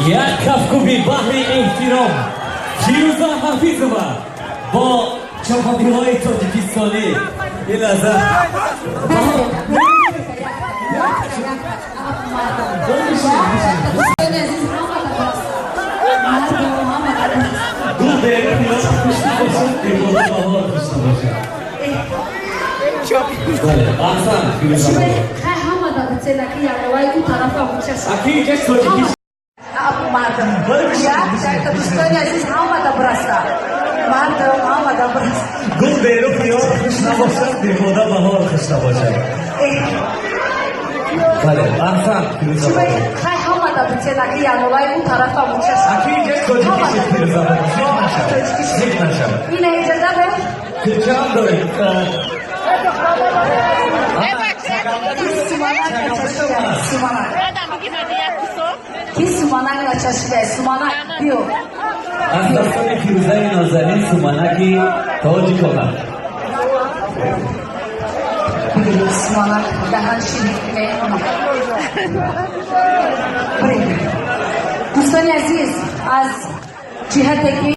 Як кафкӯбӣ баҳри эҳтиром Фирӯза Ҳафизова бо чапотиҳои тоҷикистонӣ. Ин лаҳза Дӯстони азиз, ҳамада бараса. Мардум, ҳамада бараса. Гул берун ёр хуш набошад, бебода баҳор хуш набошад. Бале, аҳсан, Фирӯза. Хай, ҳамада бицена ки яровай ӯ тарафа мучаша. Аки инҷа тоҷикӣ. Мардум. Як дӯстони азиз, ҳамада бараса. Мардум, ҳамада бараса. Гул берун ёр хуш набошад, бебода баҳор хуш набошад. Бале, аҳсан, Фирӯза. Хай, ҳамада бицена ки яровай ӯ тарафа мучаша. Аки инҷа тоҷикӣ шуд, Фирӯза. Зиқ нашав, зиқ нашав. Ина иҷоза бе. Кӯчаам дорем. Ки суманак начашида? Суманак. Ки суманак начашида? Суманак, биё. Аз дастони Фирӯзаи нозанин суманаки тоҷикона. Суманак, даҳан ширин кунем. Дӯстони азиз, аз ҷиҳате ки